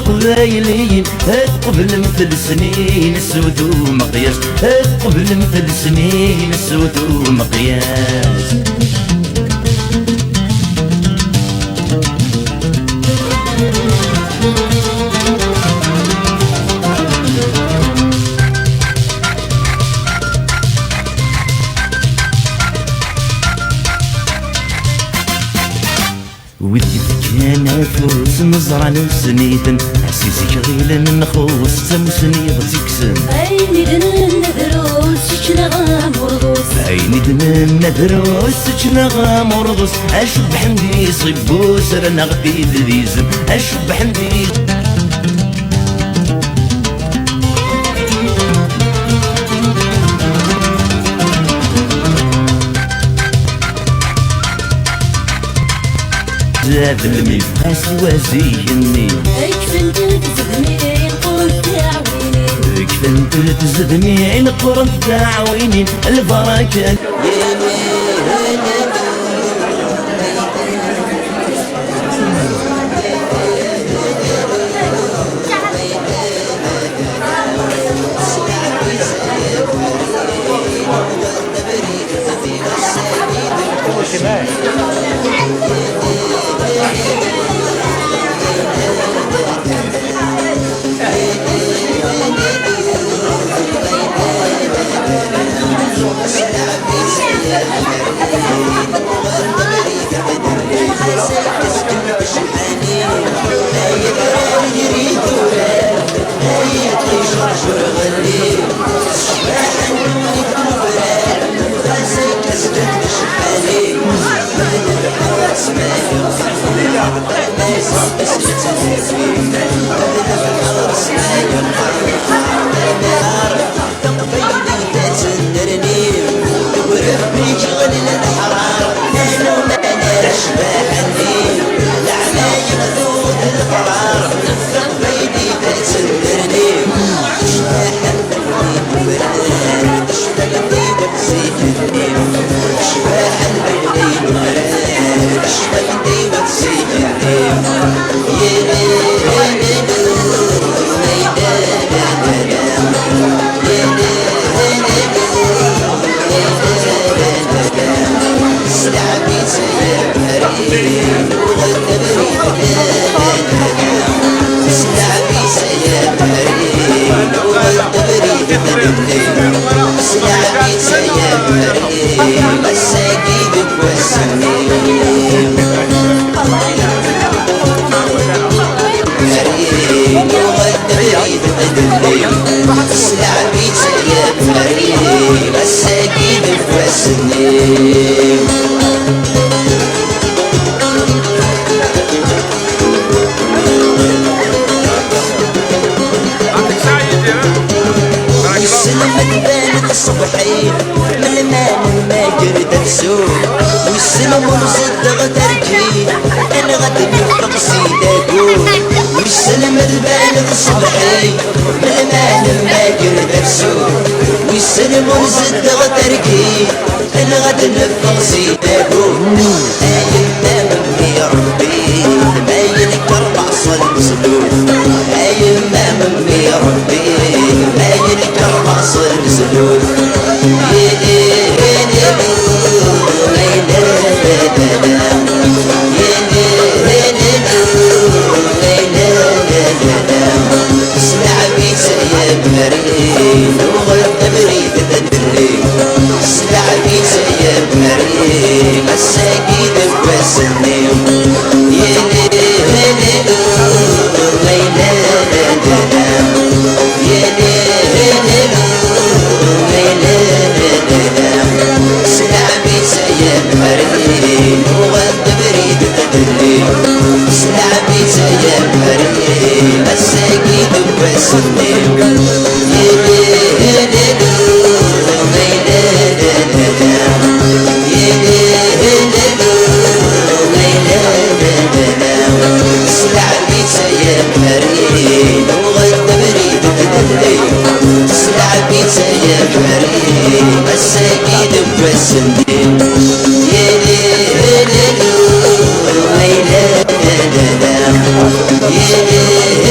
القبايليين قبل مثل سنين السود ومقياس قبل مثل سنين السود ومقياس. ودي كان فوس نزرع نسنيتن عسيسي غيلا نخوص تمسني غتكسن عيني دنا ندروس شنا غامرضوس عيني دنا ندروس شنا غامرضوس اشب حمدي صبوس رانا غدي ذيزم اشب حمدي زاد الميل وزيني كفنت تزدمي قرن تعوينين كفنت تزدمي قرن تعوينين البركة.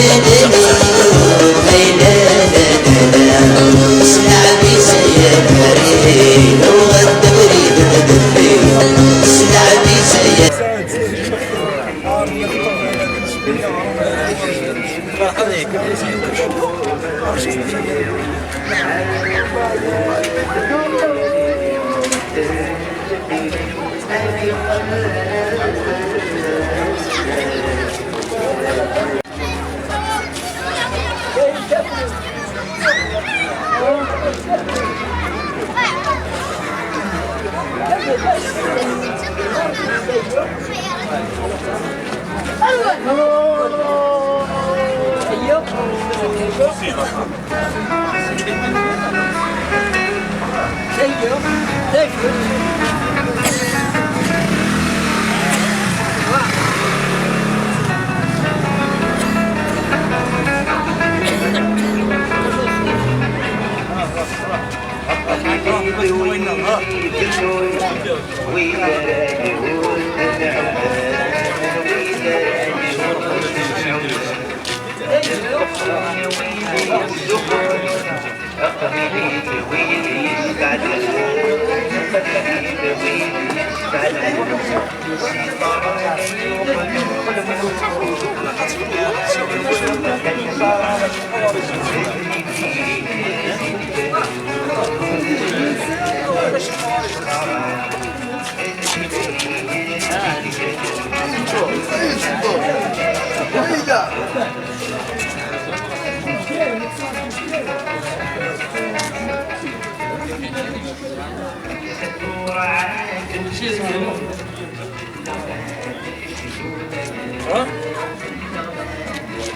Yeah.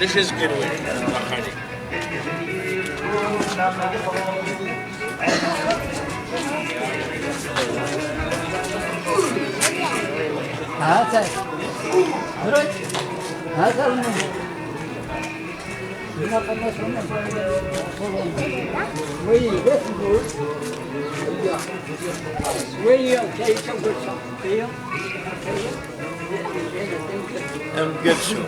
This is good way. هذا هذا I'm good show.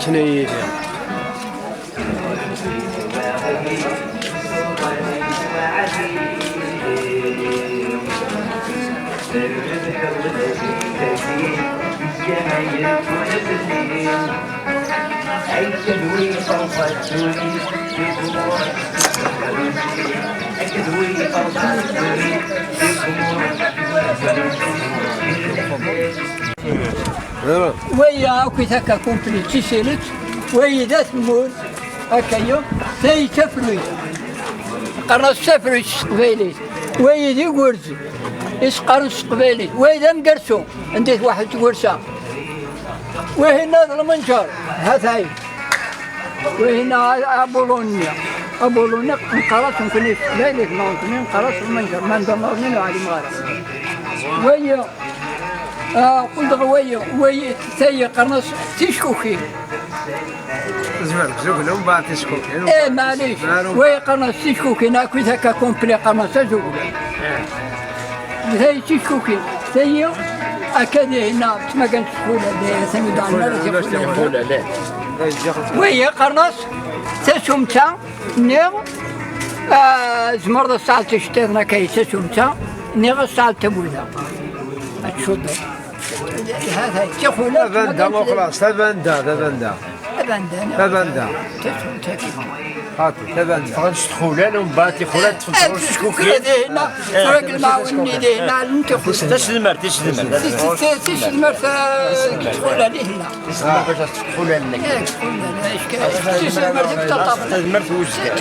كنيدي ويا أكو ثكا كومبلي تيسيلت ويا ذات مول هكايا تاي تفروي قرنا سفروي قبيلي ويا ذي ورز إسقرن قبيلي ويا ذا مقرسو عندي واحد ورسة وهنا المنجر هذاي وهنا أبولونيا أبولونيا انقرات نكوني قبيلي نكوني انقرات المنجر ما ندمرني على مغارة ويا قلت غوية وي تاي قرنص تيشكوكي زمان زوج لهم بعد تشكوك ايه معليش وي قرنص تيشكوكي ناكل هكا كومبلي قرنص زوج تاي تيشكوكي تاي أكاد هنا تما كانت تقول ثاني دعنا وهي قرنص تسمتا نيغ زمرد الساعة تشتيرنا كي تسمتا نيغ الساعة تبوذا تشد هذا تخولا تبندا وخلاص تبندا تبندا تبندا تبندا هاتي تبندا فرنش تخولان ومن بعد تخولان تفرش تشكوكي هنا فرق المعاوني هنا انت تسلمر تسلمر تسلمر تخولا هنا تسلمر باش تخولان لك تسلمر تسلمر في وجهك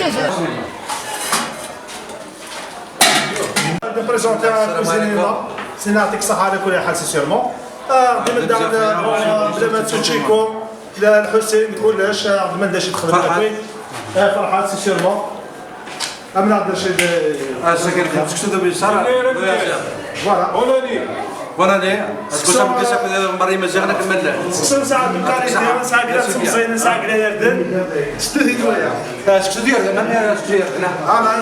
بريزونتي كوزينينا سي نعطيك الصحة على كل حال سي سيرمون ديما بلا ما تشيكو لا الحسين كلش ما نداش يدخل فرحات فرحات سي سيرمون امنا عبد الرشيد سكر Voilà. Bonne année. ساعة بالقرية ساعة كلا تمزين ساعة كلا يردن ستو ثيتويا أنا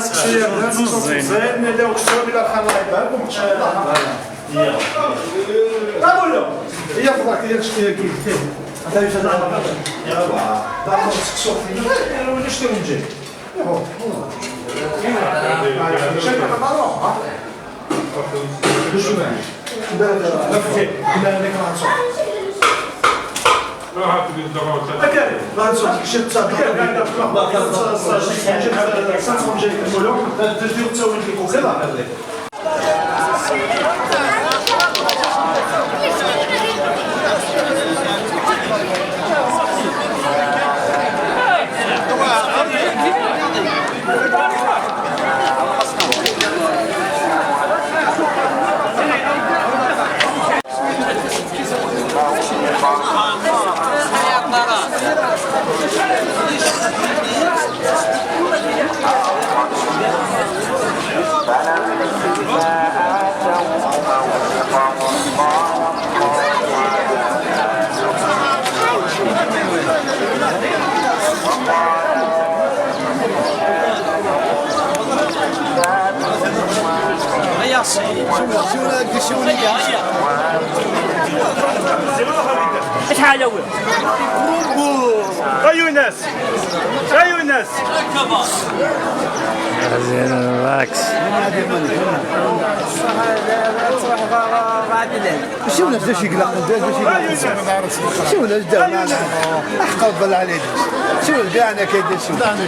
سكسو يردن تمزين لا وكسو إلى خان الله يبارك إن شاء الله. أقول هي فضلك هي شتي كي هذا يوجد يلا سكسو ولا شتي ونجي شحال اول ايوا ناس ايوا ناس ريلاكس. شو نفس الشيء قلق شو نفس حق عليه شو البيعنا كيدير شو انا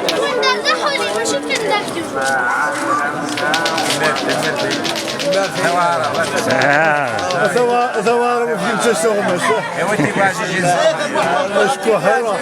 كنت ندردح ماشي كندردو. ثوار وفي تسوغمش اشكو حيرة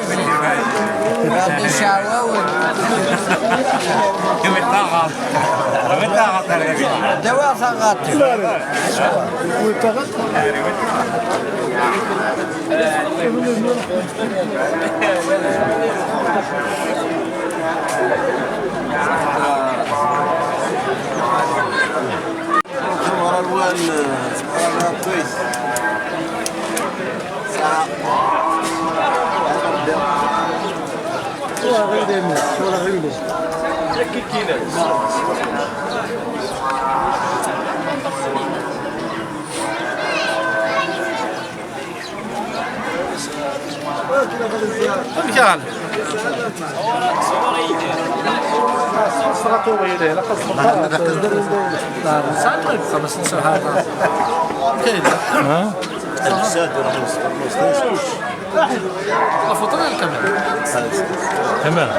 تمام.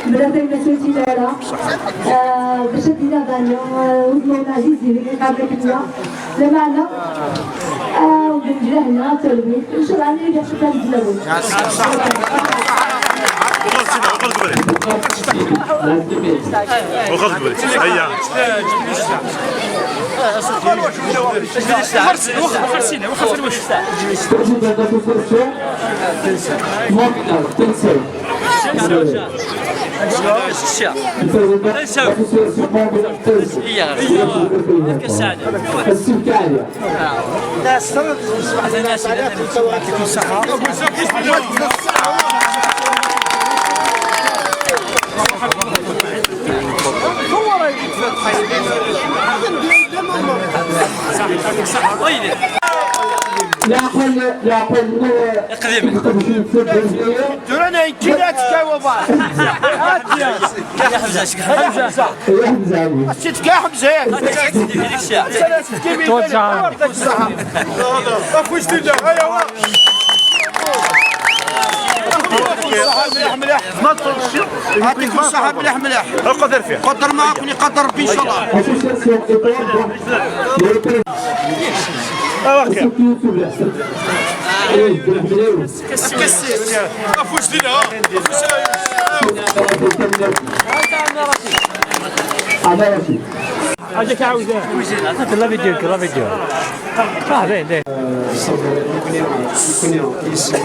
بلا مسؤولتي دايرة باش دينا بانيو ودنا عزيزي اللي قابلك ليا لا معنى وبنجاه لنا تربي ان شاء الله عندي كاش كان. هيا ترانا كي تكاوبا يا حمزة حمزة شتك حمزة يعطيكم الصحة مليح مليح القدر فيه قدر معاكم يقدر ربي ان شاء الله. la vidéo la vidéo اه يكون يسول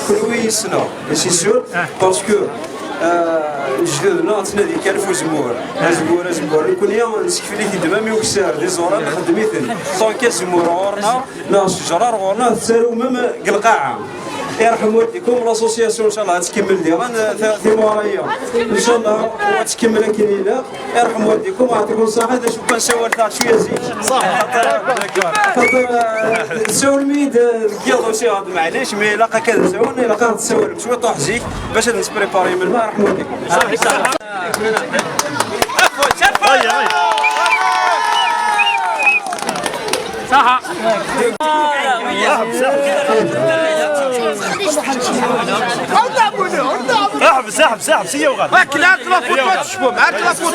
كل ويسنا c'est sûr parce que جدودنا تنادي كان في زمور زمور زمور يكون يا نسكفلي في دمامي وكسار دي زوران خدميتن طونك زمور غورنا نا شجرة غورنا تسارو même القاعة. يرحم والديكم l'association ان شاء الله تكمل ديغان ثيموريه ان شاء الله وتكمل كليله. يرحم والديكم ويعطيكم الصحة. هذا شوف نسول تاع شوية زيت صح خاطر تسول ميد كيض شي معليش mais لاقا كنسول لاقا تسول شوية طوح زيك باش نسبريباري من الماء. يرحم والديكم. صح احبس احبس احبس هي وغادي اكل هات la photo تشبو معاك la photo.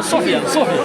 صوفيا صوفيا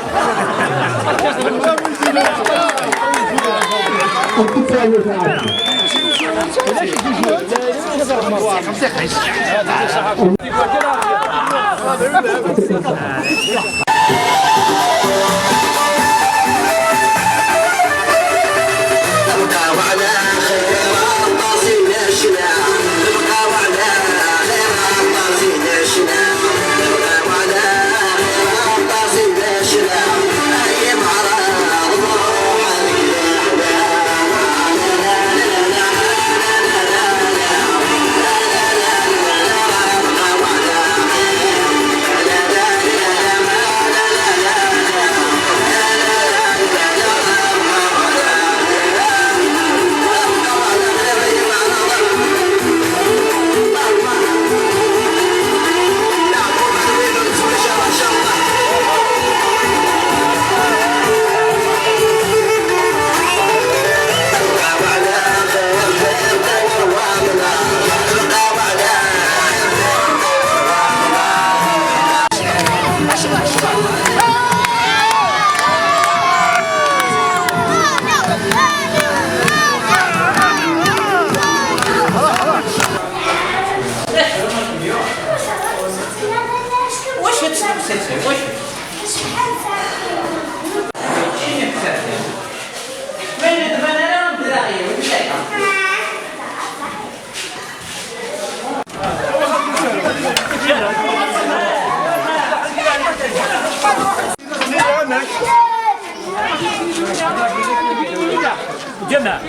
جماعة.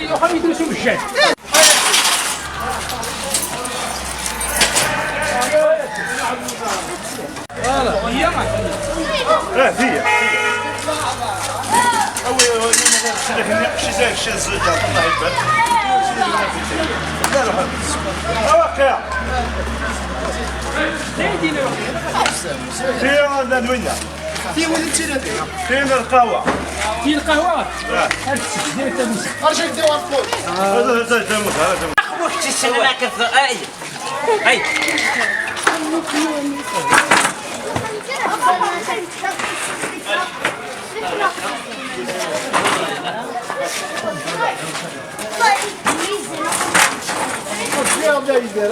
اه فيا شي شي الله يبارك واقع في نوينا في ولد فين القهوة في القهوة ارجع ديوان فوق هذا هذا هذا اي يا بدا يدير.